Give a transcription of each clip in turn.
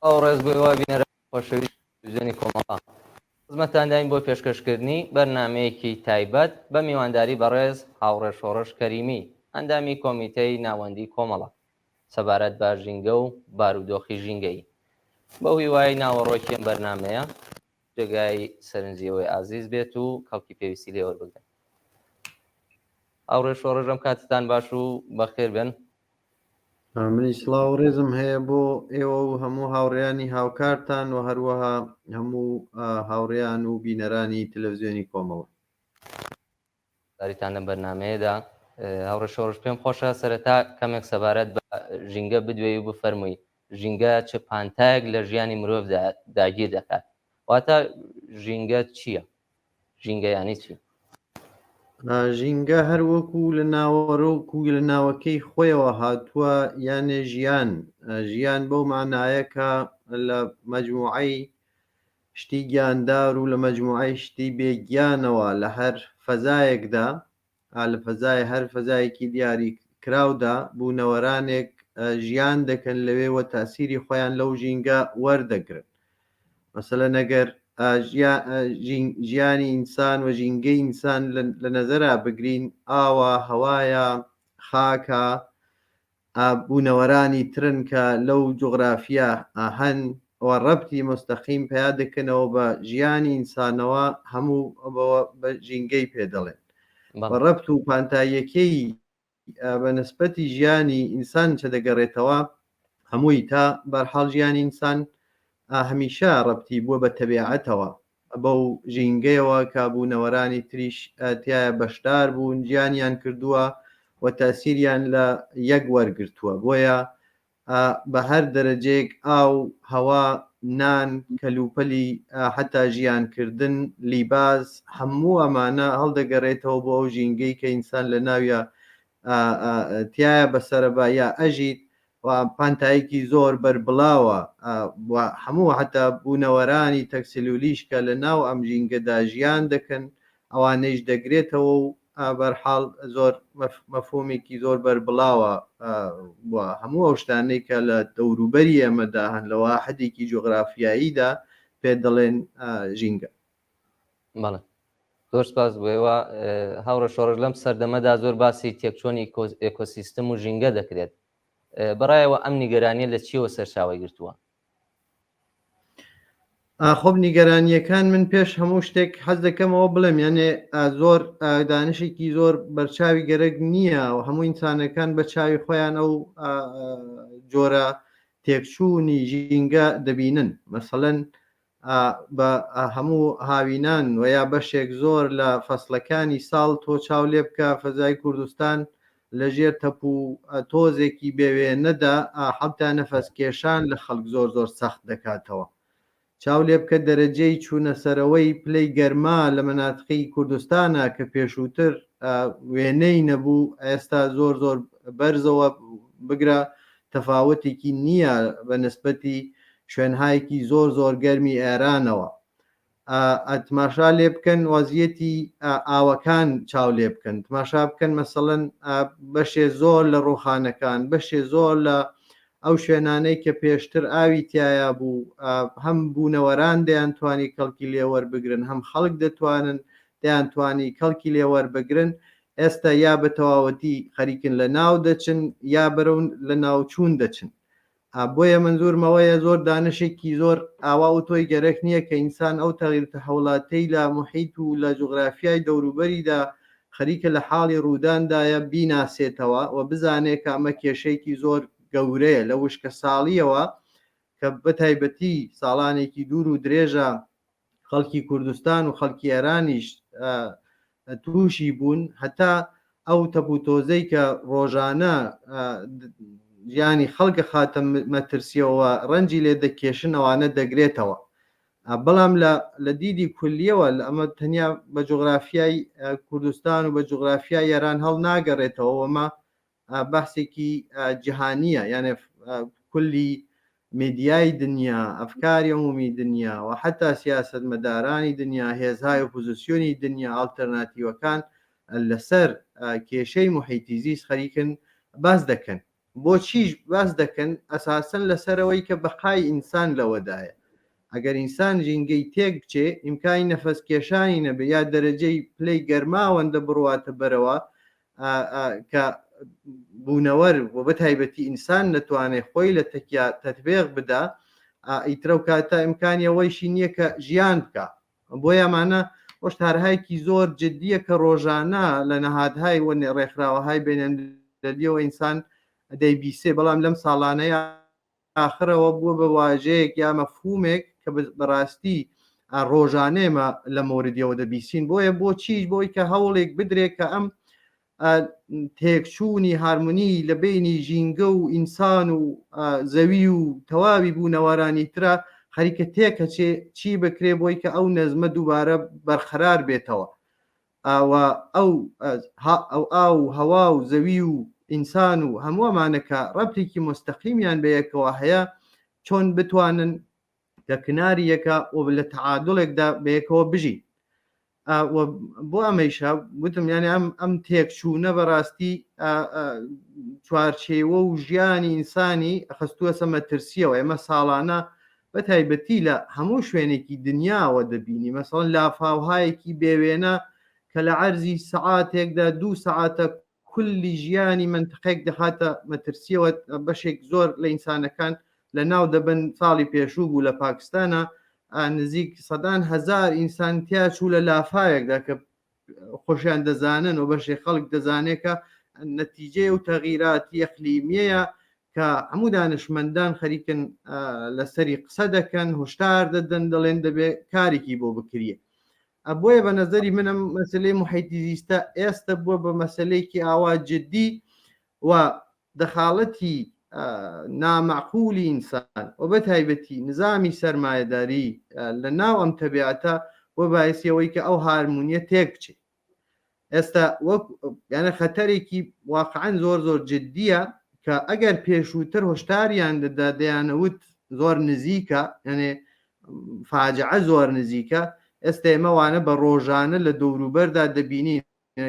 سڵاو و ڕێز بۆ ئێوە بینەرانی خۆشەویستی تەلەفزیۆنی کۆمەڵە. خزمەتتانداین بۆ پێشکەشکردنی بەرنامەیەکی تایبەت بە میوانداری بەڕێز هاوڕێ شۆڕش کەریمی، ئەندامی کۆمیتەی ناوەندی کۆمەڵە، سەبارەت بە ژینگە و بارودۆخی ژینگەیی. بەو هیوایەی ناوەڕۆکی ئەم بەرنامەیە جێگای سەرنجی ئێوەی ئازیز بێت و کەڵکی پێویستی لێ وەربگرن. هاوڕێ شۆڕش ئەم کاتتان باش و بەخێر بێن. منیش سڵاو و ڕێزم هەیە بۆ ئێوە و هەموو هاوڕێیانی هاوکارتان و هەروەها هەموو هاوڕێیان و بینەرانی تەلەڤزیۆنی کۆمەڵە. بەشداریتان لەم بەرنامەیەدا. هاوڕێ شۆڕش پێم خۆشە سەرەتا کەمێک سەبارەت بە ژینگە بدوێی و بفەرمووی ژینگە چ پانتایەک لە ژیانی مرۆڤدا داگیر دەکات؟ واتە ژینگە چییە؟ ژینگە یانی چی؟ ژینگە هەر وەکو لە ناوەرۆک و لە ناوەکەی خۆیەوە هاتووە یانێ ژیان، ژیان بەو مانایە کە لە مەجموعەی شتی گیاندار و لە مەجموعەی شتی بێ گیانەوە لە هەر فەزایەکدا لە فەزای هەر فەزایەکی دیاری کراودا بوونەوەرانێک ژیان دەکەن لەوێ وە تاسیری خۆیان لەو ژینگە وەردەگرن. مەسەلەن ئەگەر ژیانی ئینسان و ژینگەی ئینسان لە نەزەرا بگرین ئاوە، هەوایە، خاکە، بوونەوەرانی ترن کە لەو جوغرافیە هەن و ڕەبتی موستەقیم پەیا دەکەنەوە بە ژیانی ئینسانەوە هەموو بەوە بە ژینگەی پێ دەڵێن و ڕەبت و پانتاییەکەی بە نسبەتی ژیانی ئینسان چە دەگەڕێتەوە هەمووی تا بەرحاڵ ژیانی ئینسان هەمیشە ڕەبتی بووە بە تەبیعەتەوە بەو ژینگەیەوە کە بوونەوەرانی تریش تیایا بەشدار بوون ژیانیان کردووە و تەئسیریان لە یەک وەرگرتووە بۆیە بە هەر دەرەجەیەک ئاو، هەوا، نان، کەلوپەلی حەتا ژیانکردن، لیباس، هەموو ئەمانە هەڵدەگەرێتەوە بۆ ئەو ژینگەی کە ئینسان لە ناویا تیایا بەسەرەبا یا ئەژیت و پانتاییکی زۆر بەربڵاوە و هەموو حەتا بوونەوەرانی تەکسلولیش کە لە ناو ئەم ژینگەدا ژیان دەکەن ئەوانەیش دەگرێتەوە و بەرحاڵ زۆر مەفهومێکی زۆر بەربڵاوە و هەموو ئەو شتانەی کە لە دەوروبەری ئێمەدا هەن لە واحدێکی جوغرافیاییدا پێ دەڵێن ژینگە. بەڵێ زۆر سپاس بۆ ئێوە هاوڕێ شۆڕش لەم سەردەمەدا زۆر باسی تێکچۆنی ئێکۆسیستم و ژینگە دەکرێت بەڕایەوە ئەم نیگەرانیە لە چیەوە سەرچاوەی گرتووە؟ خۆب نیگەرانیەکان من پێش هەموو شتێک حەز دەکەمەوە بڵێم یانێ زۆر دانشێکی زۆر بەرچاوی گەرەک نییە و هەموو ئینسانەکان بە چاوی خۆیان ئەو جۆرە تێکچوونی ژینگە دەبینن مەسەلەن بە هەموو هاوینان و یا بەشێک زۆر لە فەسڵەکانی ساڵ تۆ چاو لێ بکە فەزای کوردستان لە ژێر تەپ و تۆزێکی بێ وێنەدا حەتا نەفەس کێشان لە خەڵک زۆر زۆر سەخت دەکاتەوە. چاو لێ بکە دەرەجەی چوونە سەرەوەی پلەی گەرما لە مەناتقی کوردستانا کە پێشووتر وێنەی نەبوو ئێستا زۆر زۆر بەرزەوە بگرە تەفاوتێکی نییە بە نسبەتی شوێنهایەکی زۆر زۆر گەرمی ئێرانەوە. تماشا لێ بکەن وەزیەتی ئاوەکان چاو لێ بکەن تماشا بکەن مەسەڵەن بەشێ زۆر لە ڕوخانەکان بەشێ زۆر لە ئەو شوێنانەی کە پێشتر ئاوی تایە بوو هەم بوونەوەران دەیانتوانی کەڵکی لێوەربگرن هەم خەڵک دەتوانن دەیانتوانی کەڵکی لێوەربگرن ئێستا یا بە تەواوەتی خەریکن لە ناو دەچن یا بەرەو لە ناوچوون دەچن بۆیە مەنزورم ئەوەیە زۆر دانشێکی زۆر ئاوا ئوتۆی گەرەک نییە کە ئینسان ئەو تەغیر تەحەولاتەی لە موحیت و لە جوغرافیای دەوروبەریدا خەریکە لە حاڵی ڕووداندایە بیناسێتەوە و بزانێ کە ئەمە کێشەیەکی زۆر گەورەیە لە وشکەساڵییەوە کە بەتایبەتی ساڵانێکی دوور و درێژە خەڵکی کوردستان و خەڵکی ئێرانیش تووشی بوون هەتا ئەو تەپ و تۆزەی کە ڕۆژانە ژیانی خەڵکە خاتە مەترسیەوە ڕەنجی لێ دەکێشن ئەوانە دەگرێتەوە بەڵام لە دیدی کولیەوە لە ئەمە تەنیا بە جوغرافیای کوردستان و بە جوغرافیای ئێران هەڵ ناگەڕێتەوە ئەمە بەحسێکی جیهانیە یانێ کولی میدیای دنیا ئەفکاری عمومی دنیا و حتا سیاسەتمەدارانی دنیا هێزهای ئۆپۆزیسیۆنی دنیا ئاڵتەرناتیوەکان لەسەر کێشەی محیطی زیست خەریکن باس دەکەن. بۆچیش باس دەکەن ئەساسەن لەسەرەوەی کە بەقای ئینسان لەوەدایە ئەگەر ئینسان ژینگەی تێک بچێ ئیمکانی نەفەس کێشانی نەبێ یا دەرەجەی پلەی گەرما ئەوەندە بڕواتە بەرەوە کە بوونەوەر و بە تایبەتی ئینسان نەتوانێ خۆی لە تەکیا تەتبێق بدا ئیترەو کاتە ئیمکانی ئەوەیشی نییە کە ژیان بکا بۆیە ئەمانە هۆشدارهایەکی زۆر جدیە کە ڕۆژانە لە نەهادهای و ڕێکخراوەهای بینەندەلیەوە ئینسان دەیبیسێ بەڵام لەم ساڵانەیە ئاخرەوە بووە بە واژەیەک یا مەفهومێک کە بەڕاستی ڕۆژانە ئێمە لە مۆردیەوە دەبیسین بۆیە بۆچیش بۆی کە هەوڵێک بدرێت کە ئەم تێکچوونی هارمونی لە بینی ژینگە و ئینسان و زەوی و تەواوی بوونەوەرانی ترە خەریکە تێکەچێ چی بکرێ بۆی کە ئەو نەزمە دووبارە بەرقەرار بێتەوە و ئەو ئەو ئاو و هەوا و زەوی و ئینسان و هەموو ئەمانە کە ڕەبتێکی مۆستەقیمیان بە یەکەوە هەیە چۆن بتوانن لە کناری یەکە و لە تەعادوڵێکدا بە یەکەوە بژین. و بۆ ئەمەیشە وتم یانێ ئەم ئەم تێکچوونە بەڕاستی چوارچێوە و ژیانی ئینسانی خستووەسە مەترسیەوە ئێمە ساڵانە بە تایبەتی لە هەموو شوێنێکی دنیاوە دەبینی مەسەڵەن لافاوهایەکی بێوێنە کە لە عەرزی سەعاتێکدا دوو سەعاتە کولی ژیانی مەنتقێک دەخاتە مەترسیەوە بەشێک زۆر لە ئینسانەکان لە ناو دەبن ساڵی پێشوو بوو لە پاکستانە نزیک سەدان هەزار ئینسان تیا چوو لە لافاوێکدا کە خۆشیان دەزانن و بەشێ خەڵک دەزانێت کە نەتیجەی و تەغیراتی ئەقلیمیەیە کە هەموو دانشمەندان خەریکن لەسەری قسە دەکەن هۆشدار دەدەن دەڵێن دەبێت کارێکی بۆ بکریە بۆیە بە نەزەری من ئەم مەسلەی محیطی زیستە ئێستا بووە بە مەسلەیەکی ئاوا جدی و دەخاڵەتی نامەعقولی ئینسان و بە تایبەتی نظامی سەرمایەداری لە ناو ئەم تەبیعەتە بۆ باعثی ئەوەی کە ئەو هارمونیە تێک بچێت ئێستا وەک یانە خەتەرێکی واقعا زۆر زۆر جدیە کە ئەگەر پێشووتر هۆشداریان دەدا دەیانەوت زۆر نزیکە یانێ فاجعە زۆر نزیکە ئێستا ئێمە وانە بە ڕۆژانە لە دەوروبەردا دەبینین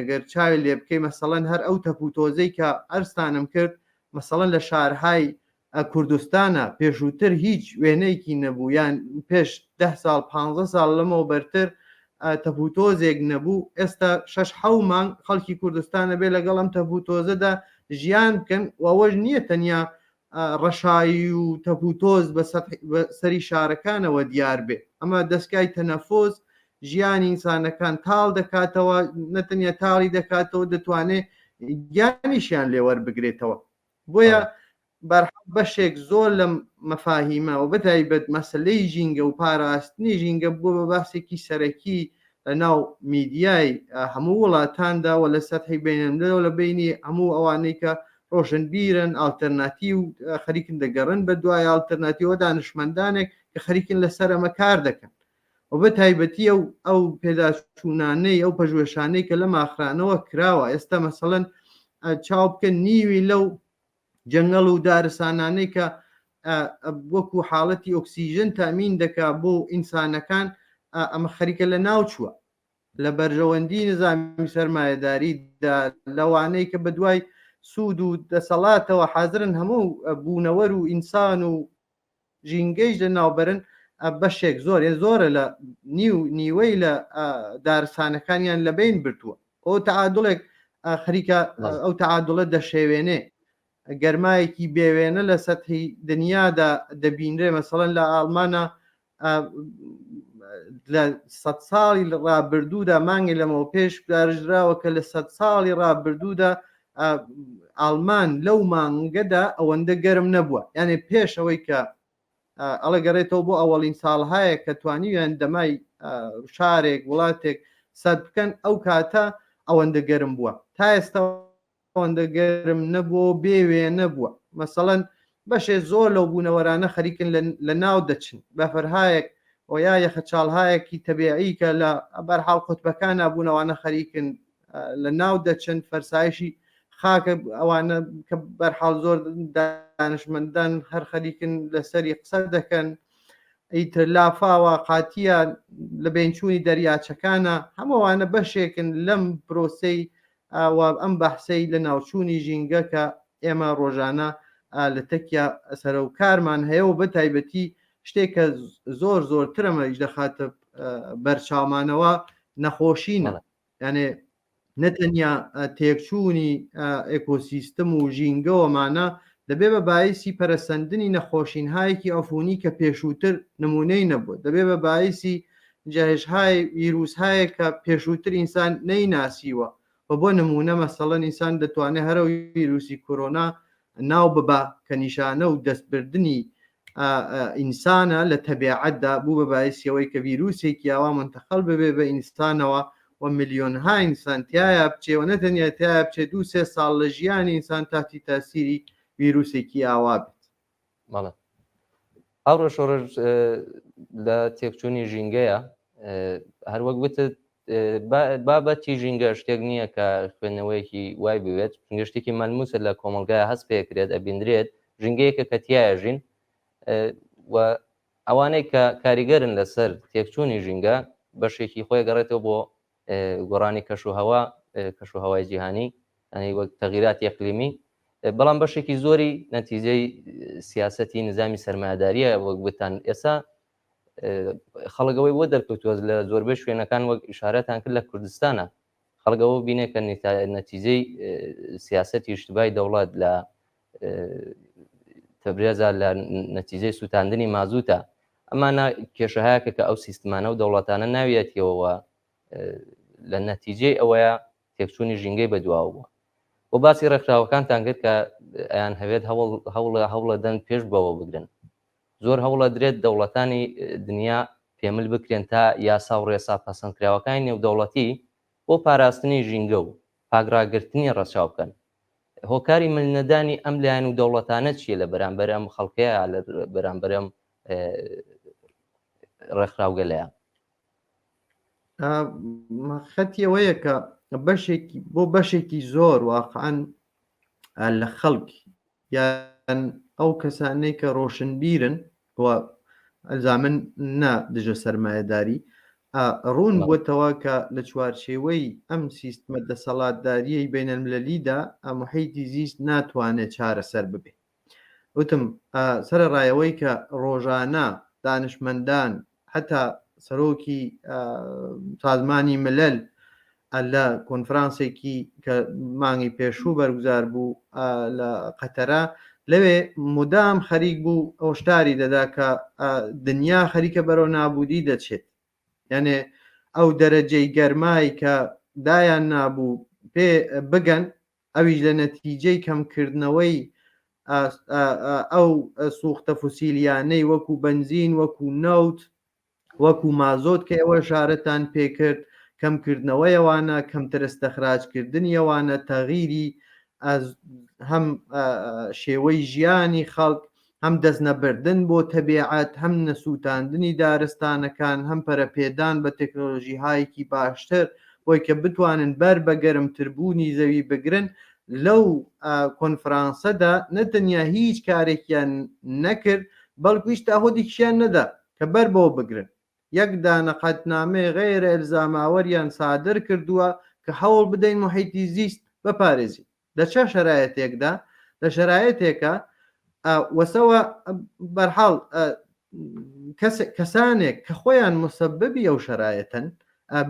گەر چاوی لێ بکەی مەسەڵەن هەر ئەو تەپ و تۆزەی کە عەرزتانم کرد مەسەڵەن لە شارهای کوردستانە پێشووتر هیچ وێنەیەکی نەبوو یان پێش ده ساڵ پ ساڵ لەمەوە بەرتر تەپ و تۆزێک نەبوو ئێستا شەش حەو مانگ خەڵکی کوردستانە بێ لەگەڵ ئەم تەپ و تۆزەدا ژیان بکەن و ئەوەش نییە تەنیا ڕەشایی و تەپ و تۆز بە سەری شارەکانەوە دیار بێ ئەمە دەستگای تەنەفۆز ژیانی ئینسانەکان تاڵ دەکاتەوە نەتەنیا تاڵی دەکاتەوە دەتوانێت گیانیشیان لێوەربگرێتەوە بۆیە بەرحاڵ بەشێک زۆر لەم مەفاهیمە و بەتایبەت مەسلەی ژینگە و پاراستنی ژینگە بووە بە باسێکی سەرەکی لە ناو میدیای هەموو وڵاتاندا و لە سەتحی بینەندەوە لە بینی هەموو ئەوانەی کە ڕۆشنبیرن ئالتەرناتیو خەریکن دەگەڕن بە دوای ئالتەرناتیوە دانشمەندانێک کە خەریکن لەسەر ئەمە کار دەکەن و بە تایبەتی ئەو ئەو پێداچوونانەی ئەو پەژوێشانەی کە لە ماخرانەوە کراوە ئێستا مەسەڵەن چاو بکە نیوی لەو جەنگەڵ و دارستانانەی کە وەکو حاڵەتی ئۆکسیژن تامین دەکا بۆ ئینسانەکان ئەمە خەریکە لە ناو چووە لە بەرژەوەندی نظامی سەرمایەداریدا لەوانەی کە بە دوای سوود و دەسەڵاتەوە حازرن هەموو بوونەوەر و ئینسان و ژینگەیش لەناوبەرن بەشێک زۆر یە زۆرە لە نیو نیوەی لە دارستانەکانیان لەبین بردووە ئەو تەعادڵێک خەریکە ئەو تەعادڵە دەشێوێنێ گەرمایەکی بێوێنە لە سەتحی دنیادا دەبینرێ مەسەڵەن لە ئاڵمانە لە سە ساڵی ڕابردوودا مانگی لەمەوە پێش دارژراوە کە لە سە ساڵی ڕابردوودا ئاڵمان لەو مانگەدا ئەوەندە گەرم نەبووە یانێ پێش ئەوەی کە ئەڵە گەڕێتەوە بۆ ئەوەڵین ساڵهایە کە توانیویان دەمای شارێک وڵاتێک سەر بکەن ئەو کاتە ئەوەندە گەرم بووە تا ئێستا ئەوەندە گەرم نەبووە و بێ وێنە بووە مەسەڵەن بەشێ زۆر لەو بوونەوەرانە خەریکن لە ناو دەچن بەفرهایەک و یا یەخەچاڵهایەکی تەبیعی کە لە بەرحاڵ قوتبەکانە بوونەوانە خەریکن لە ناو دەچن فەرسایشی خاکە ئەوانە کە بەرحاڵ زۆر دانشمەندان هەر خەریکن لەسەری قسە دەکەن ئیتر لافاوە قاتیە لە بینچوونی دەریاچەکانە هەمووانە بەشێکن لەم پرۆسەی و ئەم بەحسەی لە ناوچوونی ژینگە کە ئێمە ڕۆژانە لە تەکیا سەرە و کارمان هەیە و بە تایبەتی شتێک کە زۆر زۆرترەمەش دەخاتە بەرچاومانەوە نەخۆشینە یانێ نەتەنیا تێکچوونی ئێکۆسیستم و ژینگەوەمانە دەبێ بە بایسی پەرەسەندنی نەخۆشینهایەکی ئەفونی کە پێشووتر نمونەی نەبوو، دەبێ بە بایسی جەهشهای ویروسهایەک کە پێشووتر ئینسان نەیناسیوە و بۆ نمونە مەسەڵەن ئینسان دەتوانێت هەرەو ویروسی کۆرۆنا ناو ببا کە نیشانە و دەستبردنی ئینسانە لە تەبیعەتدا بوو بە بایسی ئەوەی کە ویروسێکی ئاوا مونتەقەل ببێ بە ئینسانەوە و ملیۆنها ئینسان تیایا بچێ و نەتەنیا تیایا بچێ دوو سێ ساڵ لە ژیانی ئینسان تاتی تاسیری ویروسێکی ئاوا بێت. بەڵێ هاوڕێ شۆڕش لە تێکچوونی ژینگەیە هەروەک وتت بابەتی ژینگە شتێک نییە کە خوێندنەوەیەکی وای بوێت چونکە شتێکی مەلموسە لە کۆمەڵگای هەست پێکرێت ئەبیندرێت ژینگەیەکە کە تایە ژین و ئەوانەی کە کاریگەرن لەسەر تێکچوونی ژینگە بەشێکی خۆی گەڕێتەوە بۆ گۆڕانی کەش و هەوا کەش و هەوای جیهانی ئەنی وەک تەغیراتی ئەقلیمی بەڵام بەشێکی زۆری نەتیجەی سیاستی نظامی سەرمایەداریە وەک بتان ئێستا خەڵک ئەوەی بۆ دەرکەوتووە لە زۆربەی شوێنەکان وەک ئیشارەتان کرد لە کوردستانە خەڵک ئەوە بینێ کە نەتیجەی سیاستی اشتبای دەوڵەت لە تەبرێزا لە نەتیجەی سووتاندنی مازوتە ئەمانە کێشەهایەکە کە ئەو سیستمانە و دەوڵەتانە ناویەتیەوە لە نەتیجەی ئەوەیە تێکچوونی ژینگەی بەدواوە بووە و باسی ڕێکخراوەکانتان کرد کە ئەیان هەوێت هەوڵ هەوڵە هەوڵە دەن پێش بەوە بگرن زۆر هەوڵەدرێت دەوڵەتانی دنیا پێمل بکرێن تا یاسا و ڕێسا پەسەندکراوەکانی نێودەوڵەتی بۆ پاراستنی ژینگە و پاکڕاگرتنی ڕەچاو بکەن. هۆکاری ملنەدانی ئەم لایەن و دەوڵەتانە چییە لە بەرامبەر ئەم خەڵکەیە لە بەرامبەر ئەم ڕێکخراوگەلەیە؟ خەتی ئەوەیە کە بەشێکی بۆ بەشێکی زۆر واقعا لە خەڵک یان ئەو کەسانەی کە ڕۆشنبیرن و ئەلزامن نا دژە سەرمایەداری ڕوون بووەتەوە کە لە چوارچێوەی ئەم سیستمە دەسەڵاتداریەی بەینەلملەلیدا محیتی زیست ناتوانێت چارەسەر ببێ. وتم سەرەڕای ئەوەی کە ڕۆژانە دانشمەندان هەتا سەرۆکی سازمانی ملل لە کۆنفرانسێکی کە مانگی پێشوو بەرگزار بوو لە قەتەرە لەوێ مدام خەریک بوو هۆشداری دەدا کە دنیا خەریکە بەرەو نابودی دەچێت یانێ ئەو دەرەجەی گەرمای کە دایان نابوو پێ بگەن ئەویش لە نەتیجەی کەمکردنەوەی ئەو سوختە فوسیلیانەی وەکو بەنزین وەکو نەوت وەکو مازۆت کە ئێوە شارەتان پێکرد کەمکردنەوەی ئەوانە کەمتر استخراجکردنی ئەوانە تەغیری هەم شێوەی ژیانی خەڵک هەم دەستنەبردن بۆ تەبیعەت، هەم نەسووتاندنی دارستانەکان، هەم پەرەپێدان بە تەکنۆلۆژیهایەکی باشتر بۆی کە بتوانن بەر بە گەرمتربوونی زەوی بگرن، لەو کۆنفرانسەدا نە تەنیا هیچ کارێکیان نەکرد، بەڵکو هیچ تەعهودێکیشیان نەدا کە بەر بەوە بگرن. یەک دانە قەتنامەی غەیرە ئیلزاماوەریان سادر کردووە کە هەوڵ بدەین موحیتی زیست بپارێزین. لە چە شەرایەتێکدا؟ لە شەرایەتێکە وەسەوە بەرحاڵ کەسانێک کە خۆیان مسببی ئەو شەرایەتەن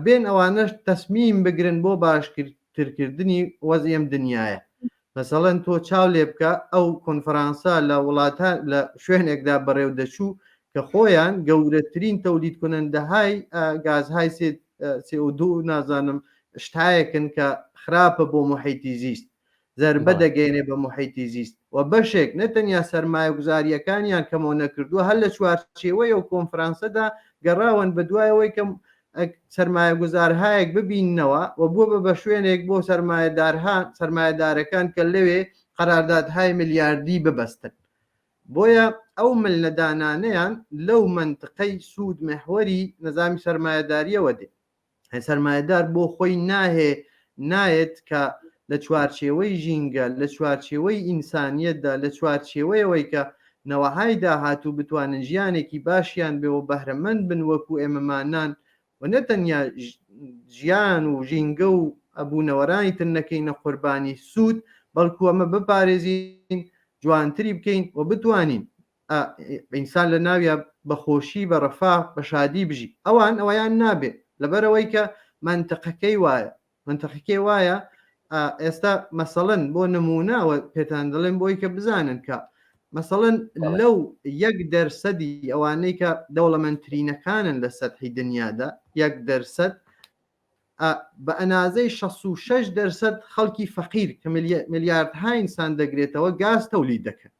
بێن ئەوانەش تەسمیم بگرن بۆ باشترکردنی وەزی ئەم دنیاە مەسەڵەن تۆ چاو لێ بکە ئەو کۆنفرانسە لە وڵاتە لە شوێنێکدا بەڕێو دەچوو کە خۆیان گەورەترین تەولید کنندەهای گازهای CO2 نازانم شتایەکن کە خراپە بۆ محیتی زیست زەربە دەگەێنێ بە محیتی زیست و بەشێک نە تەنیا سەرمایەگوزاریەکانیان کەمەوە نەکردووە هەر لە چوارچێوەی ئەو کۆنفرانسەدا گەڕاون بە دوایەوەی کە سەرمایەگوزارهایەک ببیننەوە و بووە بە بە شوێنێک بۆ سەرمایەدارها سەرمایەدارەکان کە لەوێ قەراردادهای ملیاردی ببەستن بۆیە ئەو ملنەدانانەیان لەو مەنتقەی سوود محوەری نەزامی سەرمایەداریەوە دێ سەرمایەدار بۆ خۆی ناهێ نایەت کە لە چوارچێوەی ژینگە لە چوارچێوەی ئینسانیەتدا لە چوارچێوەیەوەی کە نەوەهای داهاتوو بتوانن ژیانێکی باشیان بێ و بەهرەمەند بن وەکو ئێمەمانان و نە تەنیا ژیان و ژینگە و بوونەوەرانی تر نەکەینە قوربانی سوود. بەڵکو ئەمە بپارێزین جوانتری بکەین و بتوانین ئینسان لە ناویا بە خۆشی بە ڕەفا بە شادی بژی ئەوان ئەوەیان نابێ لەبەرەوەی کە مەنتقەکەی وایە مەنتقەکەی وایە ئێستا مەسەڵەن بۆ نمونە ئەوە پێتان دەڵێم بۆی کە بزانن کە مەسەڵەن لەو یەک دەرسەدی ئەوانەی کە دەوڵەمەندترینەکانن لە سەتحی دنیادا یەک دەرسەد بە ئەنازەی 66 دەرسەد خەڵکی فەقیر کە ملیاردها ئینسان دەگرێتەوە گاز تەولید دەکەن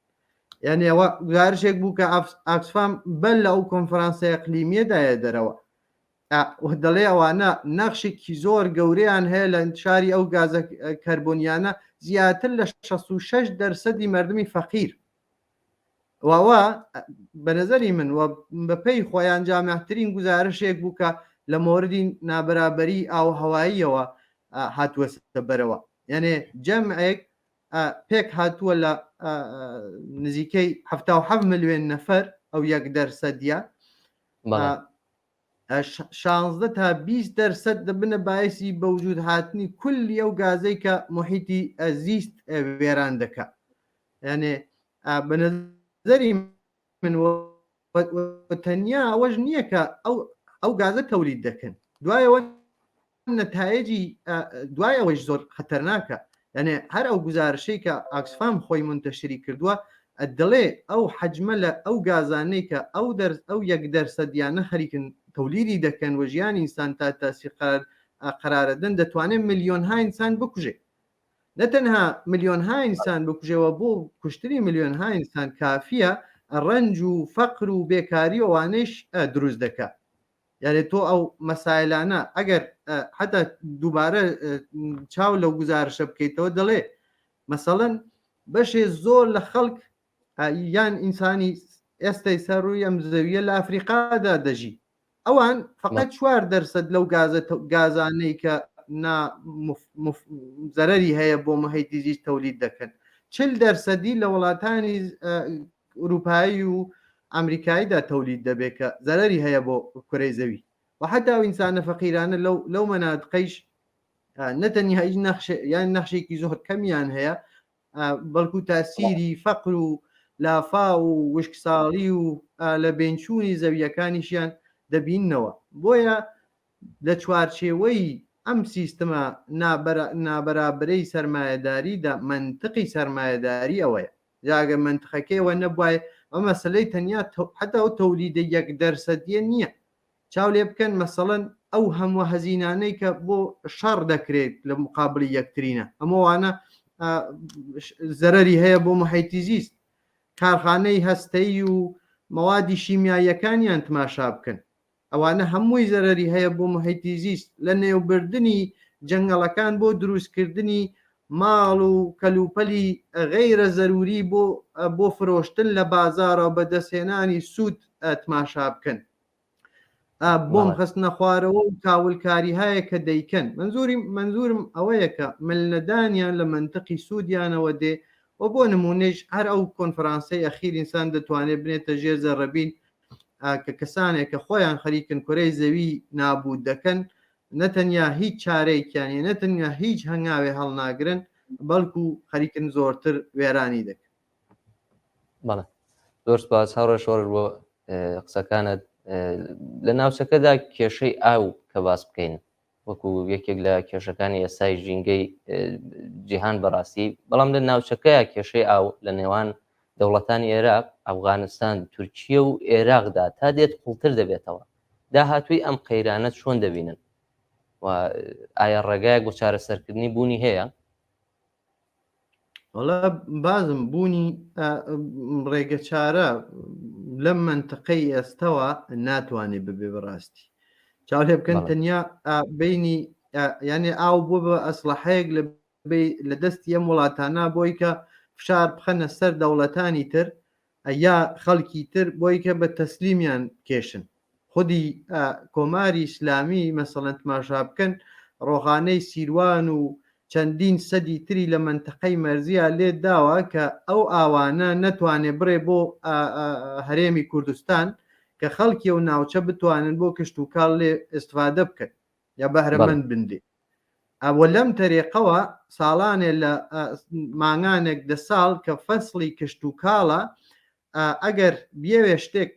یعنی ئەوە گوزارشێک بوو کە ئاکسفام بەر لە ئەو کۆنفرانسە ئەقلیمیەدایە دەرەوە دەڵێ ئەوانە نەخشێکی زۆر گەورەیان هەیە لە انتشاری ئەو گازە کەربۆنیانە زیاتر لە 66 دەرسەدی مردمی فەقیر واوە بە نظری من و بەپێی خۆیان جامعترین گزارشێک بوو کە لە مۆردی نابەرابەری ئاوهەواییەوە هاتووە بەرەوە یعنی جەمعێک پێک هاتووە لە نزیکەی 77 ملیۆن نەفەر ئەو یەک دەرسەدیە 16 تا 20 دەرسەد دەبنە باعسی بەوجود هاتنی کولی ئەو گازەی کە محیتی زیست وێران دەکا یانێ بە نظری من تەنیا ئەوەش نییە کە ئەو ئەو گازە تەولید دەکەن دوایەوە نەتایجی دوای ئەوەیش زۆر خەتەرناکە یانێ هەر ئەو گزارشەی کە ئاکسفام خۆی منتەشری کردووە دەڵێ ئەو حەجمە لە ئەو گازانەی کە ئەو دەرس ئەو یەک دەرسەدیانە خەریکن تەولیدی دەکەن و ژیانی ئینسان تا تاسی قەرار قەرارەدەن دەتوانێت ملیۆنها ئینسان بکوژێ نە تەنها ملیۆنها ئینسان بکوژێەوە بۆ کوشتنی ملیۆنها ئینسان کافیە ڕەنج و فەقر و بێکاری ئەوانەیش دروست دەکا یعنی تۆ ئەو مەسایلانە ئەگەر حتا دووبارە چاو لەو گزارشە بکەیتەوە دەڵێ مەسەڵەن بەشێ زۆر لە خەڵک یان ئینسانی ئێستای سەر ڕووی ئەم زەویە لە ئەفریقادا دەژی ئەوان فقط چوار دەرسەد لەو گازە گازانەی کە نا زەرری هەیە بۆ محیطی زیست تەولید دەکەن چل دەرسەدی لە وڵاتانی ئوروپایی و ئەمریکاییدا تەولید دەبێت کە زەرری هەیە بۆ کورەی زەوی و حتا ئەو ئینسانە فەقیرانە لەو لەو مەناتقەیش نەتەنیا هیچ نەخش یان نەخشێکی زۆر کەمیان هەیە بەڵکو تاسیری فەقر و لافا و وشکساڵی و لە بینچوونی زەویەکانیشیان دەبیننەوە بۆیە لە چوارچێوەی ئەم سیستمە نابەرابرەی سەرمایەداریدا مەنتقی سەرمایەداری ئەوەیە جا ئەگەر مەنتقەکەی ئەوە نەبوایە ئەو مەسەلەی تەنیا حتا ئەو تەولیدە یەک دەرسەدیە نییە چاو لێ بکەن مەسەڵەن ئەو هەموو هەزینانەی کە بۆ شەڕ دەکرێت لە مقابلی یەکترینە هەمووانە زەرەری هەیە بۆ محیطی زیست کارخانەی هەستەی و مەوادی شیمیاییەکانیان تماشا بکەن ئەوانە هەمووی زەرەری هەیە بۆ محیطی زیست لە نێوبردنی جەنگەڵەکان بۆ دروستکردنی ماڵ و کەلوپەلی غەیرە زەروری بۆ بۆ فرۆشتن لە بازاڕە و بەدەستهێنانی سوود تماشا بکەن بۆم خستنە خوارەوە و کاولکاری هەیە کە دەیکەن منزوری منزورم ئەوەیە کە ملنەدانیان لە منطقی سوودیانەوە دێ و بۆ نمونەیش هەر ئەو کۆنفرانسەی ئەخیر ئینسان دەتوانێت بنێتە ژێر زەڕەبین کە کەسانێک کە خۆیان خەریکن کورەی زەوی نابوود دەکەن نەتەنیا هیچ چارەیەکیان نیە نەتەنیا هیچ هەنگاوێ هەڵناگرن بەڵکو خەریکن زۆرتر وێرانی دەکەن. بەڵێ زۆر سپاس هاوڕێ شۆڕش بۆ قسەکانت لە ناوچەکەدا کێشەی ئاو کە باس بکەین وەکو یەکێک لە کێشەکانی ئێستای ژینگەی جیهان بەڕاستی بەڵام لە ناوچەکەیە کێشەی ئاو لە نێوان دەوڵەتانی عێراق ئەفغانستان تورکیە و عێراقدا تا دێت قوڵتر دەبێتەوە داهاتووی ئەم قەیرانە چۆن دەبینن و ئایا ڕێگایەک بۆ چارەسەرکردنی بوونی هەیە؟ وەڵا بازم بوونی ڕێگەچارە لەم منتقەی ئێستەوە ناتوانێت ببێ بەڕاستی چاو لێ بکەن تەنیا بینی یانێ ئاو بۆ بە ئەسلحەیەک لە لە دەستی ئەم وڵاتانە بۆی کە فشار بخەنە سەر دەوڵەتانی تر یا خەڵکی تر بۆی کە بە تەسلیمیان کێشن خودی کۆماری ئیسلامی مەسەڵەن تماشا بکەن ڕۆخانەی سیروان و چەندین سەدی تری لە مەنتەقەی مەرزیا لێ داوە کە ئەو ئاوانە نەتوانێ بڕێ بۆ هەرێمی کوردستان کە خەڵکی و ناوچە بتوانن بۆ کشت و کاڵ لێ ئیستفادە بکەن یا بەهرەمەند بن لێ. وە لەم تەریقەوە ساڵانێ لە مانگانێک دە ساڵ کە فەسڵی کشت و کاڵە ئەگەر بیەوێ شتێک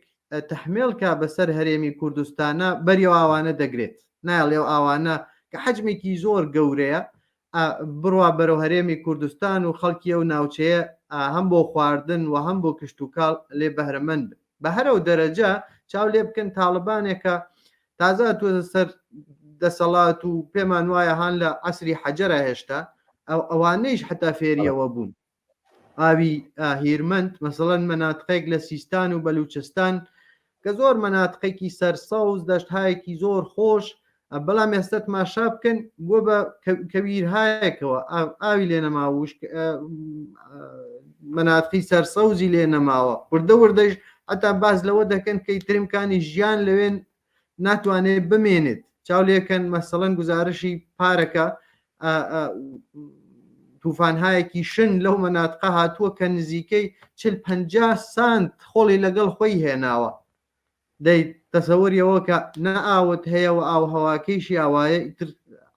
تەحمێڵ کا بەسەر هەرێمی کوردستانە بەری ئەو ئاوانە دەگرێت نایەڵێ ئەو ئاوانە کە حەجمێکی زۆر گەورەیە بڕوا بەرەو هەرێمی کوردستان و خەڵکی ئەو ناوچەیە هەم بۆ خواردن و هەم بۆ کشتوکاڵ لێ بەهرەمەند بن. بە هەر ئەو دەرەجە چاو لێ بکەن تاڵبانێکە تازە هاتووەتە سەر دەسەڵات و پێمان وایە هان لە عەسری حەجەرە هێشتا ئەوانەیش حتا فێریەوە بوون. ئاوی هیرمەند مەسەڵەن مەناتقێک لە سیستان و بەلوچستان کە زۆر مەناتقێکی سەرسەوز دەشتهایەکی زۆر خۆش بەڵام ئێستا تماشا بکەن بووە بە کەویرهایەکەوە ئاوی لێ نەماوە وشک مەناتقی سەرسەوزی لێ نەماوە وردە وردەش هەتا باس لەوە دەکەن کە ئیترمکانی ژیان لەوێن ناتوانێت بمێنێت چاو لێکەن مەسەڵەن گزارشی پارەکە توفانهایەکی شن لەو مەناتقە هاتووە کە نزیکەی 40 50 سانت خۆڵی لەگەڵ خۆی هێناوە دەی تەسەوری ئەوە کە نە ئاوت هەیە و ئاوهەواکەیشی ئاوایە ئیتر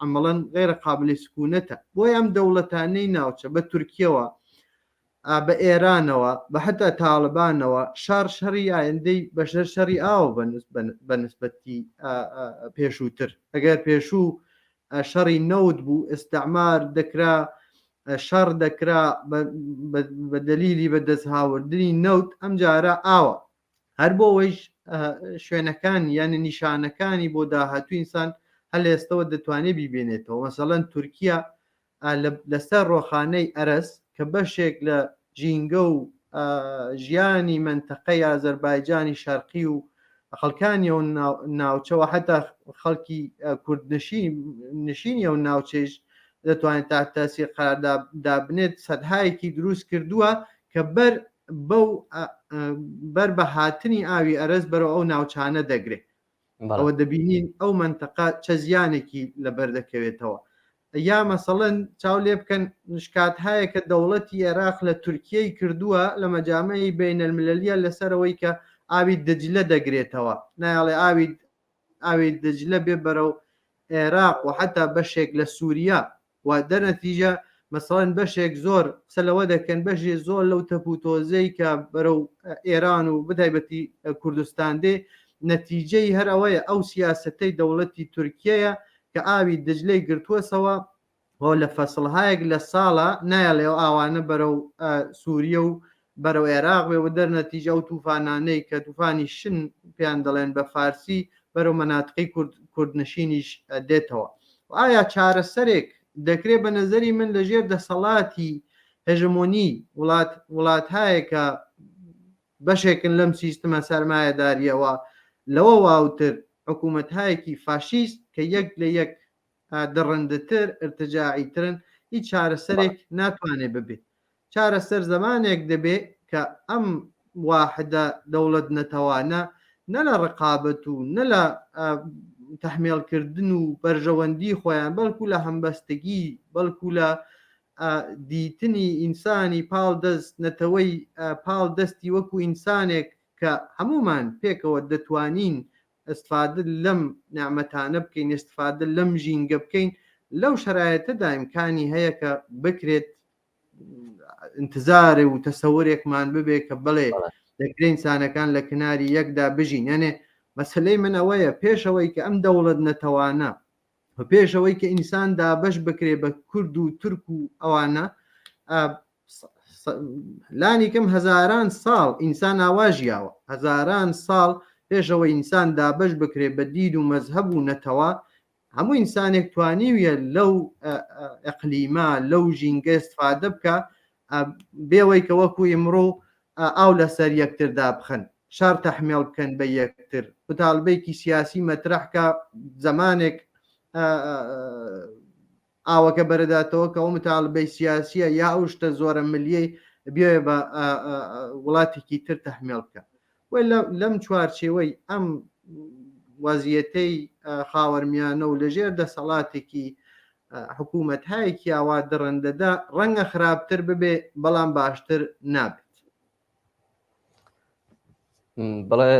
عەمەڵەن غەیرە قابلی سکوونەتە بۆیە ئەم دەوڵەتانەی ناوچە بە تورکیەوە بە ئێرانەوە بە حتا تاڵبانەوە شەڕ شەڕی ئایندەی بەشەر شەڕی ئاوە بە نسبەتی پێشووتر ئەگەر پێشوو شەڕی نەوت بوو ئیستعمار دەکرا شەڕ دەکرا بە دەلیلی بە دەستهاوردنی نەوت ئەم جارە ئاوە هەر بۆ ئەوەیش شوێنەکانی یعنی نیشانەکانی بۆ داهاتوو ئینسان هەر لە ئێستەوە دەتوانێت بیبێنێتەوە مەسەڵەن تورکیا لەسەر ڕۆخانەی ئەرەس کە بەشێک لە ژینگە و ژیانی مەنتەقەی ئازەربایجانی شەرقی و خەڵکانی ئەو ناوچەوە حتا خەڵکی کوردنشین نشینی ئەو ناوچەیش دەتوانێت تا تاسیر قەرار دابنێت سەدهایەکی دروست کردووە کە بەر بەو بەر بە هاتنی ئاوی ئەرەس بەرەو ئەو ناوچانە دەگرێت ئەوە دەبینین ئەو مەنتەقە چە زیانێکی لەبەر دەکەوێتەوە یا مەسەڵەن چاو لێ بکەن شکات هەیە کە دەوڵەتی عێراق لە تورکیەی کردووە لە مەجامعی بەینەلملەلیە لەسەرەوەی کە ئاوی دجلە دەگرێتەوە نایەڵێ ئاوی ئاوی دجلە بێ بەرەو عێراق و حتا بەشێک لە سووریا و دەرنەتیجە مەسەڵەن بەشێک زۆر قسە لەوە دەکەن بەشێ زۆر لەو تەپ و تۆزەی کە بەرەو ئێران و بەتایبەتی کوردستان دێ نەتیجەی هەر ئەوەیە ئەو سیاسەتەی دەوڵەتی تورکیەیە کە ئاوی دجلەی گرتووەسەوە و لە فەسڵهایەک لە ساڵە نایەڵێ ئەو ئاوانە بەرەو سووریە و بەرەو عێراق بێ و دەرنەتیجە ئەو توفانانەی کە توفانی شن پێیان دەڵێن بە فارسی بەرەو مەناتقی کورد کوردنشینیش دێتەوە. ئایا چارەسەرێک دەکرێ بە نەزەری من لە ژێر دەسەڵاتی هەژمۆنی وڵات وڵاتهایەک کە بەشێکن لەم سیستمە سەرمایەداریەوە لەوە واوتر حکوومەتهایەکی فاشیست کە یەک لە یەک دڕندەتر، ئرتجاعیترن، هیچ چارەسەرێک ناتوانێ ببێ. چارەسەر زەمانێک دەبێ کە ئەم واحدە دەوڵەت نەتەوانە نە لە ڕقابەت و نە لە تەحمێڵکردن و بەرژەوەندی خۆیان بەڵکو لە هەمبەستگی بەڵکو لە دیتنی ئینسانی پاڵ دەست نەتەوەی پاڵ دەستی وەکو ئینسانێک کە هەموومان پێکەوە دەتوانین استفادە لەم نعمەتانە بکەین استفادە لەم ژینگە بکەین لەو شەرایەتەدا ئیمکانی هەیە کە بکرێت انتظارێ و تەسەورێکمان ببێ کە بڵێ دەکرێت ئینسانەکان لە کناری یەکدا بژین یانێ مەسلەی من ئەوەیە پێشەوەی کە ئەم دەوڵەت نەتەوانە و پێشەوەی کە ئینسان دابەش بکرێ بە کورد و تورک و ئەوانە لانی کەم هەزاران ساڵ ئینسان ئاوا ژیاوە هەزاران ساڵ پێشەوە ئینسان دابەش بکرێ بە دین و مەزهەب و نەتەوە هەموو ئینسانێک توانیویە لەو ئەقلیمە لەو ژینگە استفادە بکە بێوەی کە وەکو ئیمڕۆ ئاو لەسەر یەکتر دابخەن شار تەحمێڵ بکەن بە یەکتر متالبەیەکی سیاسی مەترح کە زمانێک ئاوەکە بەرەداتەوە کە ئەو متالبەی سیاسیە یا ئەو شتە زۆرە ملیەی بێ بە وڵاتێکی تر تەحمێڵ بکە و لەم چوارچێوەی ئەم وەزیەتەی خاوەرمیانە و لەژێر دەسەڵاتێکی حکوومەت هایەکی ئاوا دڕندەدا ڕەنگە خراپتر ببێ بەڵام باشتر نابێت. بەڵێ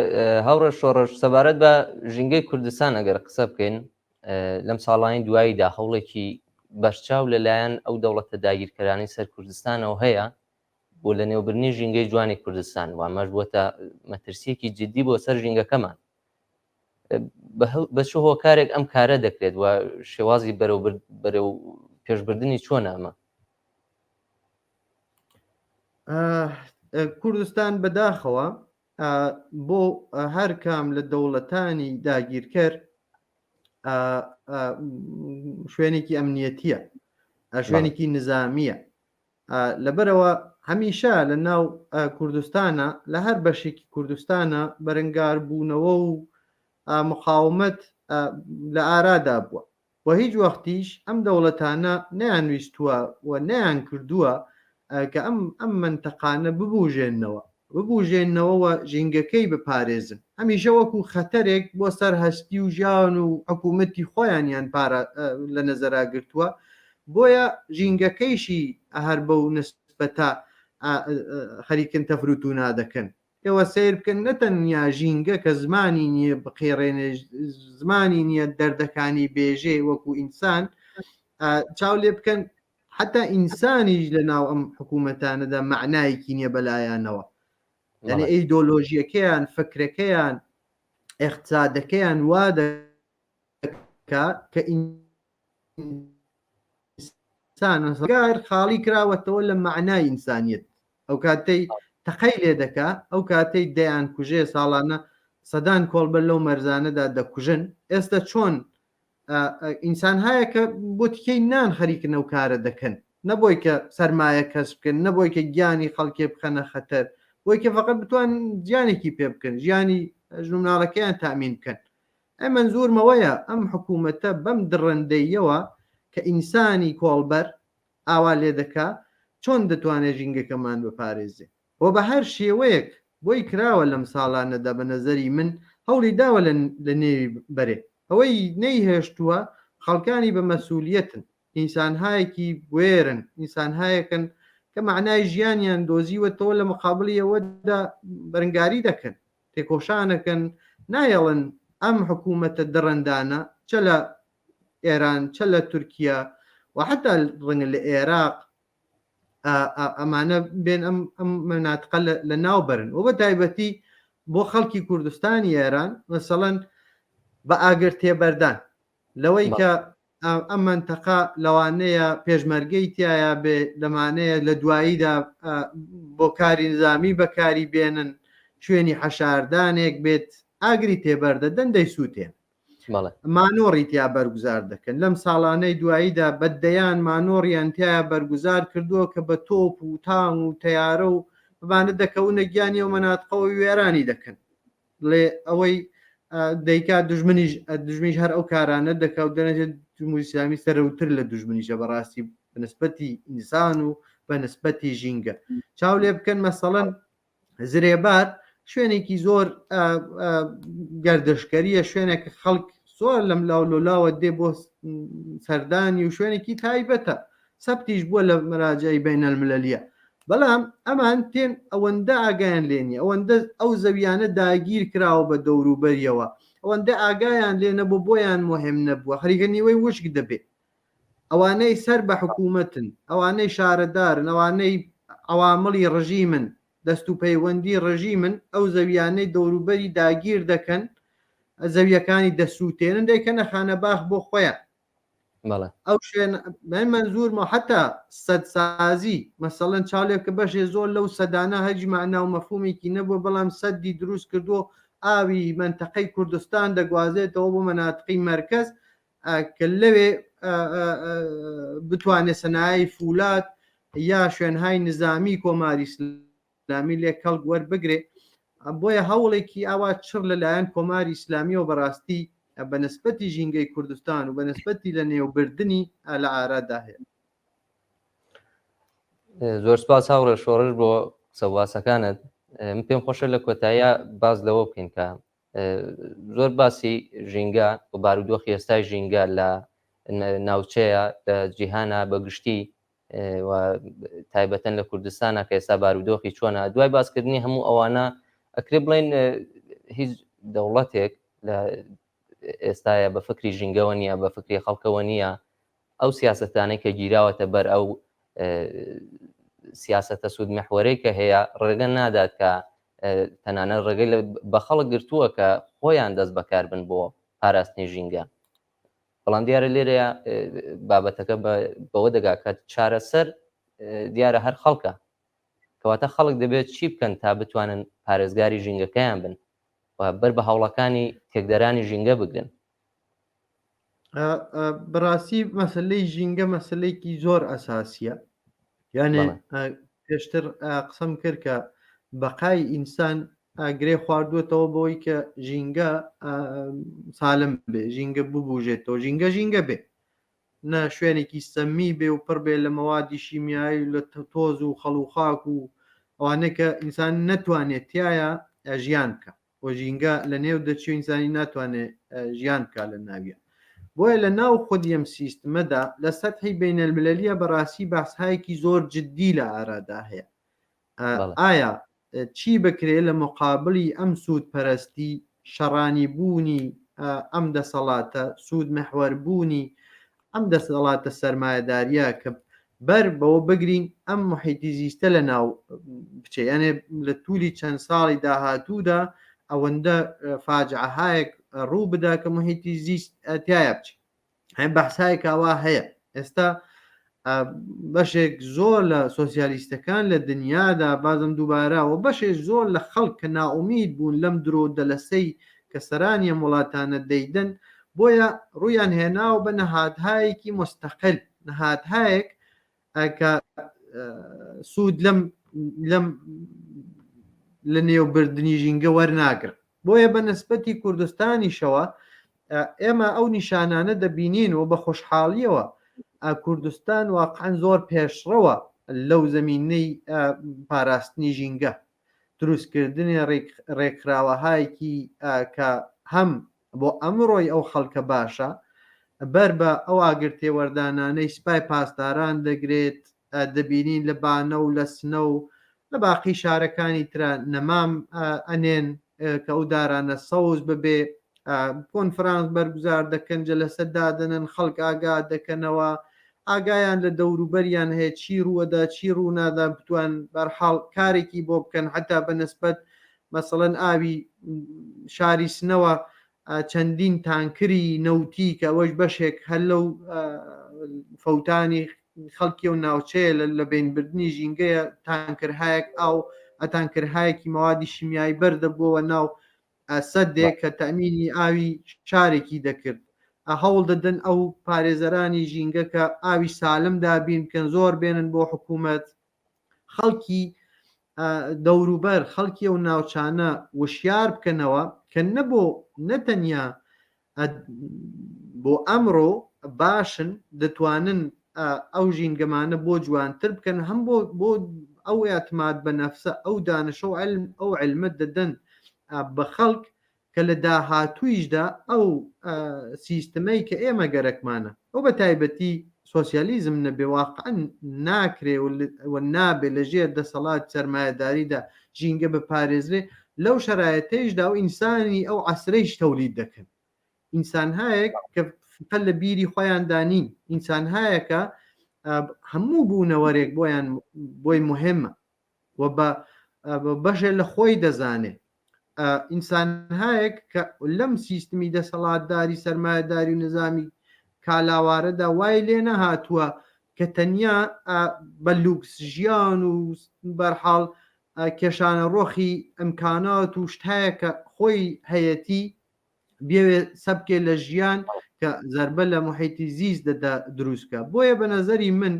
هاوڕێ شۆڕش سەبارەت بە ژینگەی کوردستان ئەگەر قسە بکەین لەم ساڵانی دواییدا هەوڵێکی بەرچاو لەلایەن ئەو دەوڵەتە داگیرکەرانەی سەر کوردستانەوە هەیە بۆ لەنێوبردنی ژینگەی جوانی کوردستان و ئەمەش بووەتە مەترسییەکی جددی بۆ سەر ژینگەکەمان. بە چ هۆکارێک ئەم کارە دەکرێت و شێوازی بەرەو پێشبردنی چۆنە ئەمە؟ کوردستان بەداخەوە بۆ هەر کام لە دەوڵەتانی داگیرکەر شوێنێکی ئەمنیەتیە شوێنێکی نزامیە لەبەرەوە هەمیشە لە ناو کوردستانە لە هەر بەشێکی کوردستانە بەرەنگار بوونەوە و مقاومەت لە ئارادا بووە و هیچ وەختیش ئەم دەوڵەتانە نەیانویستووە و نەیانکردووە کە ئەم ئەم مەنتەقانە ببوژێننەوە ببوژێننەوە و ژینگەکەی بپارێزن هەمیشە وەکو خەتەرێک بۆ سەر هەستی و ژیان و حکوومەتی خۆیانیان پارا لە نەزەرا گرتووە بۆیە ژینگەکەیشی هەر بەو نسبەتە خەریکن تەفروتونا دەکەن ئێوە سەیر بکەن نە تەنیا ژینگە کە زمانی نییە بقیڕێنێ زمانی نییە دەردەکانی بێژێ وەکو ئینسان چاو لێ بکەن حتا ئینسانیش لە ناو ئەم حکوومەتانەدا معنایەکی نییە بەلایانەوە یعنی ئەیدۆلۆژیەکەیان فکرەکەیان اقتصادەکەیان وا دەکا کە ئینسان گار خاڵی کراوەتەوە لە مەعنای ئینسانیەت ئەو کاتەی تەقەی لێ دەکا ئەو کاتەی دەیان کوژێ ساڵانە سەدان کۆڵبەر لەو مەرزانەدا دەکوژن ئێستا چۆن ئینسان هەیە کە بۆ تکەی نان خەریکن ئەو کارە دەکەن نە بۆی کە سەرمایە کەس بکەن نە بۆی کە گیانی خەڵکێ بخەنە خەتەر بۆی کە فقط بتوان ژیانێکی پێ بکەن ژیانی ژن و مناڵەکەیان تامین بکەن ئەی مەنزورم ئەوەیە ئەم حکوومەتە بەم دڕندەییەوە کە ئینسانی کۆڵبەر ئاوا لێدەکا چۆن دەتوانێ ژینگەکەمان بپارێزێ؟ وە بە هەر شێوەیەک بۆی کراوە لەم ساڵانەدا بە نەزەری من هەوڵی داوە لە لە نێوی بەرێ. ئەوەی نەیهێشتووە خەڵکانی بە مەسوولیەتن، ئینسانهایەکی بوێرن، ئینسانهایەکن کە مەعنای ژیانیان دۆزیوەتەوە لە مقابڵی ئەوەدا بەرنگاری دەکەن. تێکۆشانەکەن نایەڵن ئەم حکوومەتە دڕندانە چە لە ئێران چە لە تورکیا و حتا ڕەنگە لە ئێراق ئەمانە بێن ئەم ئەم مناتقە لە ناو بەرن و بە تایبەتی بۆ خەڵکی کوردستانی ئێران مەسەڵەن بە ئاگر تێبەردان لەوەی کە ئەم مەنتەقە لەوانەیە پێشمەرگەی تیایا بێ، لەمانەیە لە دواییدا بۆ کاری نزامی بەکاری بێنن، شوێنی حەشاردانێک بێت، ئاگری تێبەردەدەن دەیسووتێنن. مانۆڕی تیا بەرگوزار دەکەن. لەم ساڵانەی دواییدا بە دەیان مانۆڕیان تیایا بەرگوزار کردووە کە بە تۆپ و تانگ و تەیارە و بەمانە دەکەونە گیانی ئەو مەناتقەوە وێرانی دەکەن. ڵێ ئەوەی دەیکا دژمنیش دژمیش هەر ئەو کارانە دەکا و دەنەجێت جمهوری ئیسلامی سەرەوتر لە دژمنیشە بەڕاستی بەنسبەتی ئینسان و بەنسبەتی ژینگە چاو لێ بکەن مەسەڵەن زرێبار شوێنێکی زۆر گەردشکەریە شوێنێک خەڵک زۆر لەم لاو لۆلاوە دێ بۆ سەردانی و شوێنێکی تایبەتە سەبتیش بووە لە مەراجعی بەینەلملەلیە بەڵام ئەمان تێن ئەوەندە ئاگایان لێ نیە ئەوەندە ئەو زەویانە داگیر کراوە بە دەوروبەریەوە ئەوەندە ئاگایان لێ نەبوو بۆیان مهم نەبووە خەریکە نیوەی وشک دەبێ ئەوانەی سەر بە حکوومەتن ئەوانەی شارەدارن ئەوانەی عەوامڵی ڕژیمن دەست و پەیوەندی ڕژیمن ئەو زەویانەی دەوروبەری داگیر دەکەن زەویەکانی دەسووتێنن دەیکەنە خانەباخ بۆ خۆیان ئەو شوێن من مەنزورمە حتا سەدسازی مەسەڵەن چاو لێ بکە بەشێ زۆر لەو سەدانە هەج مەعنا و مەفهومێکی نەبووە بەڵام سەدی دروست کردووە ئاوی مەنتەقەی کوردستان دەگوازێتەوە بۆ مەناتقی مەرکەز کە لەوێ بتوانێت سەنایی فولاد یا شوێنهای نزامی کۆماری ئیسلامی لێ کەڵک وەربگرێ بۆیە هەوڵێکی ئاوا چڕ لەلایەن کۆماری ئیسلامیەوە بەڕاستی بە نسبەتی ژینگەی کوردستان و بە نسبەتی لە نێوبردنی لە ئارادا هەیە. زۆر سپاس هاوڕێ شۆڕش بۆ قسە باسەکانت من پێم خۆشە لە کۆتاییە باز لەوە بکەین کە زۆر باسی ژینگە و بارودۆخی ئێستای ژینگە لە ناوچەیە لە جیهانە بە گشتی و تایبەتەن لە کوردستانە کە ئێستا بارودۆخی چۆنە دوای باسکردنی هەموو ئەوانە ئەکرێ بڵێن هیچ دەوڵەتێک لە ئێستاە بە فکری ژینگەوە نییە بە فکری خەڵکەوە نییە. ئەو سیاسەتانەی کە گیراوەتە بەر ئەو سیاسەتە سوود محوەرەی کە هەیە ڕێگە نادات کە تەنانەت ڕێگەی بە خەڵک گرتووە کە خۆیان دەست بەکار بن بۆ پاراستنی ژینگە. بەڵام دیارە لێرەیە بابەتەکە بەوە دەگا کە چارەسەر دیارە هەر خەڵکە. کەواتە خەڵک دەبێت چی بکەن تا بتوانن پارێزگاری ژینگەکەیان بن و بەر بە هەوڵەکانی تێکدەرانی ژینگە بگرن؟ بەڕاستی مەسلەی ژینگە مەسلەیەکی زۆر ئەساسیە یانێ پێشتر قسەم کرد کە بەقای ئینسان گرێ خواردووەتەوە بەوەی کە ژینگە سالم بێ ژینگە ببوژێتەوە ژینگە ژینگە بێ نە شوێنێکی سەمی بێ و پڕ بێ لە مەوادی شیمیایی لە تۆز و خەڵ و خاک و ئەوانەیە کە ئینسان نەتوانێت تایە ژیان بکە و ژینگە لە نێو دەچی و ئینسانی ناتوانێت ژیان بکا لە ناویە بۆیە لە ناو خودی ئەم سیستمەدا لە سەتحی بینەلملەلیە بەڕاستی باسهایەکی زۆر جددی لە ئارادا هەیە ئایا چی بکرێ لە مقابلی ئەم سوود پەرستی شەڕانی بوونی ئەم دەسەڵاتە سوود محوەر بوونی ئەم دەسەڵاتە سەرمایەداریە کە بەر بەوە بگرین ئەم محیتی زیستە لە ناو بچێ یانێ لە تولی چەند ساڵی داهاتوودا ئەوەندە فاجعەهایەک ڕوو بدا کە محیتی زیست تایە بچێ هەم بەحسایەک ئاوا هەیە ئێستا بەشێک زۆر لە سۆسیالیستەکان لە دنیادا بازم دووبارە و بەشێک زۆر لە خەڵک کە نائومید بوون لەم درۆ دەلەسەی کە سەرانی ئەم وڵاتانە دەیدەن بۆیە ڕوویان هێناوە بە نەهادهایەکی مستەقل نەهادهایەک کە سوود لەم لەم لە نێوبردنی ژینگە وەرناگرن بۆیە بە نسبەتی کوردستانیشەوە ئێمە ئەو نیشانانە دەبینین و بە خۆشحاڵیەوە کوردستان واقعا زۆر پێشڕەوە لەو زەمینەی پاراستنی ژینگە دروستکردنی ڕێکخراوەهایەکی کە هەم بۆ ئەمڕۆی ئەو خەڵکە باشە، بەر بە ئەو ئاگرتێوەردانانەی سپای پاسداران دەگرێت، دەبینین لە بانە و لە سنە و لە باقی شارەکانی ترا نەمام ئەنێن کە ئەو دارانە سەوز ببێ، کۆنفرانس بەرگوزار دەکەن، جەلەسە دادەنن، خەڵک ئاگا دەکەنەوە، ئاگایان لە دەوروبەریان هەیە چی ڕووەدا چی ڕوونادا بتوان بەرحاڵ کارێکی بۆ بکەن حتا بە نسبەت مەسەڵەن ئاوی شاری سنەوە چەندین تانکری نەوتی کە ئەوەش بەشێک هەر لەو فەوتانی خەڵکی و ناوچەیە لە بینبردنی ژینگەیە تانکرهایەک ئاو ئەتانکرهایەکی مەوادی شیمیایی بەردەبووەوە ناو سەدێک کە تەمینی ئاوی شارێکی دەکرد هەوڵ دەدەن ئەو پارێزەرانی ژینگە کە ئاوی سالم دابین بکەن زۆر بێنن بۆ حکوومەت خەڵکی دەوروبەر خەڵکی ئەو ناوچانە وشیار بکەنەوە کە نەبۆ نەتەنیا بۆ ئەمڕۆ باشن دەتوانن ئەو ژینگەمانە بۆ جوانتر بکەن هەم بۆ بۆ ئەو اعتماد بە نەفسە ئەو دانشە و علم ئەو علمە دەدەن بە خەڵک کە لە داهاتوویشدا ئەو سیستمەی کە ئێمە گەرەکمانە ئەو بە تایبەتی سۆسیالیزم نەبێ واقعا ناکرێ و نابێ لە ژێر دەسەڵات سەرمایەداریدا ژینگە بپارێزرێ لەو شەرایەتەیشدا و ئینسانی ئەو عەسرەیش تەولید دەکەن ئینسانهایەک کە فقە لە بیری خۆیاندا نین ئینسانهایەکە هەموو بوونەوەرێک بۆیان بۆی مهمە و بە بەشێ لە خۆی دەزانێ ئینسانهایەک کە لەم سیستمی دەسەڵاتداری سەرمایەداری و نظامی کالاوارەدا وای لێ نەهاتووە کە تەنیا بە لوکس ژیان و بەرحاڵ کێشانە ڕۆخی ئەمکانات و شتایە کە خۆی هەیەتی بێوێ سەبکێ لە ژیان کە زەربە لە محیتی زیست دەدا دروستکە بۆیە بە نەزەری من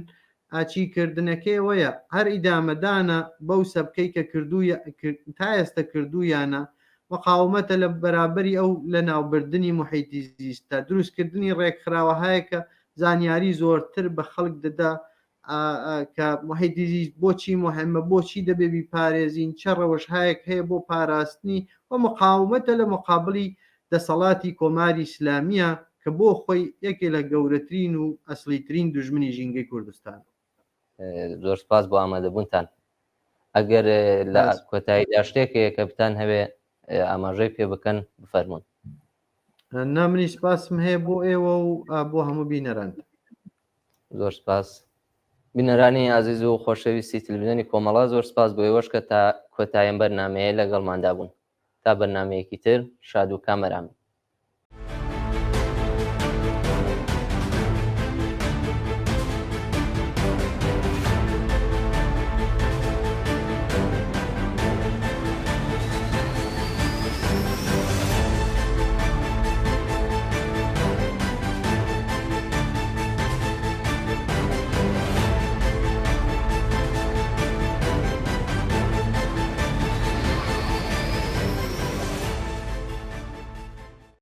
ئاچی کردنەکەی ئەوەیە هەر ئیدامەدانە بەو سەبکەی کە کردوویە تا ئێستە کردوویانە مقاومەتە لە بەرابەری ئەو لەناوبردنی محیتی زیستە دروستکردنی ڕێکخراوەهایە کە زانیاری زۆرتر بە خەڵک دەدا کە محیتی زیست بۆچی مهمە بۆچی دەبێ بیپارێزین چە ڕەوشهایەک هەیە بۆ پاراستنی و مقاومەتە لە مقابلی دەسەڵاتی کۆماری ئیسلامیە کە بۆ خۆی یەکێ لە گەورەترین و ئەسڵیترین دوژمنی ژینگەی کوردستانە. زۆر سپاس بۆ ئامادەبوونتان. ئەگەر لە کۆتاییدا شتێک هەیە کە بتان هەوێ ئاماژەی پێ بکەن بفەرمونون. نا منیش سپاسم هەیە بۆ ئێوە و بۆ هەموو بینەران. زۆر سپاس. بینەرانی ئازیز و خۆشەویستی تلویزیۆنی کۆمەڵە، زۆر سپاس بۆ ئێوەش کە تا کۆتایی ئەم بەرنامەیە لەگەڵماندا بوون. تا بەرنامەیەکی تر شاد و کامەران بن.